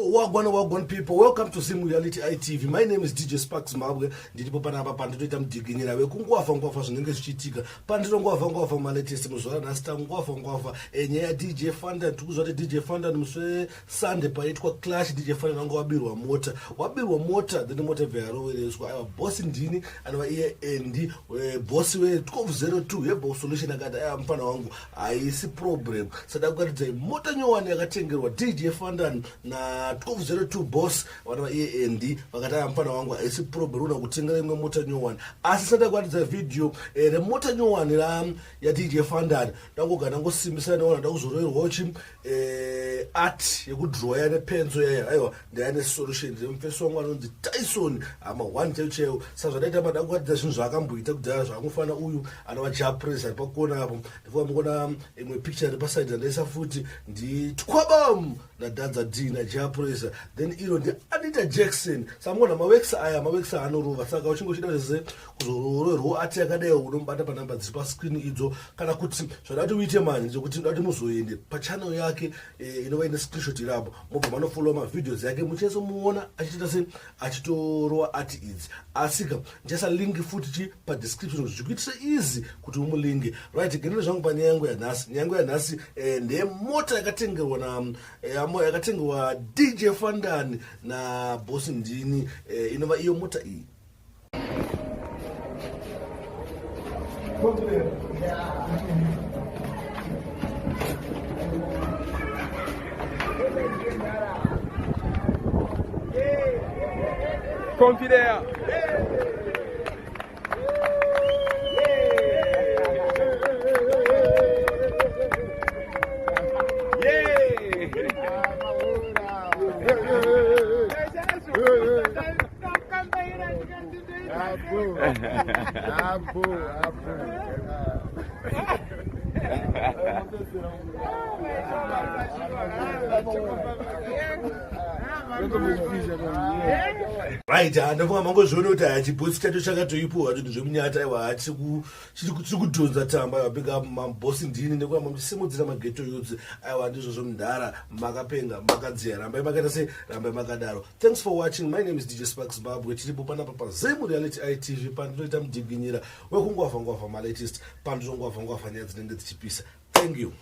Wagwan wagwan people, welcome to Sim Reality ITV. My name is DJ Sparks Zimbabwe. Ndiripo panapa pandinoita mudhiginyira wekungwafa ngwafa zvinenge zvichiitika. Pandinongwafa ngwafa malatest muzuva ranhasi tangwafa ngwafa. E, nyaya ya DJ Fandan tikuzwa kuti DJ Fandan musi weSunday paitwa clash DJ Fandan vanga wabirwa mota. Wabirwa mota then mota ibva yarovereswa. Aiwa boss ndini anova iye Andy eh, boss we 1202 Herbal Solution akati aiwa mfana wangu haisi problem sada kuratidza mota nyowani yakatengerwa dj fandan na 1202 boss vana vaiye andy vakati aya mufana wangu haisi problem unoda kutengera imwe mota nyowani asi sada kuratidza vhidhiyo eh, remota nyowani yadj fandan ndangogara ndangosimbisa ndaona ndakuzoroerwawo chi eh, art yekudroya nepenso yaya aiwa ndaya nesolution remufesi wangu anonzi tyson hama one chaiyo chaiyo sa zvadaita mada kuratidza zvinhu zvaakamboita kudhara zvaangofana uyu anova japres ari pakona apo ndifuka mukuona imwe picture iri paside randaisa futi nditwabam nadadza d najapres then iro ndianita jackson samuona maworks aya maworks anorova saka uchinge uchida zvese kuzoroorerwo ati yakadai unomubata panhamba dziri pascreen idzo kana kuti zvada kuti uite manje ndezvekuti ndoda kuti muzoende pachannel yake eh, inova ine screenshot irapo mobva manofollowa mavideos yake muchinyatsomuona achiita se achitorova ati idzi asika ndichaisa link futi chi padescription kuti zvikuitise easy kuti umulinge right genere zvangu panyaya yangu yanhasi nyaya yangu yanhasi eh, ndeyemota yakatengerwa na eh, yakatengerwa dj fandani nabosi ndini eh, inova iyo mota iyi Confidea. Abu, abu. Right, ndofunga mangozviona kuti haya chibhotsi chacho chakatoipiwa zvinhu zvemunyata aiwa chiri kudhonza tamba aiwa big up mabosi ndini nekuramba muchisimudzira mageto youths aiwa ndizvozvo mudhara makapenga makadziya rambai makaita sei rambai makadaro Thanks for watching. My name is DJ Sparks Zimbabwe. Tiripo panapa paZemu Reality ITV pandinoita mudiginyira wekungwavha ngwavha malatest pandinongwavha ngwavha nyaya dzinenge dzichipisa. Thank you.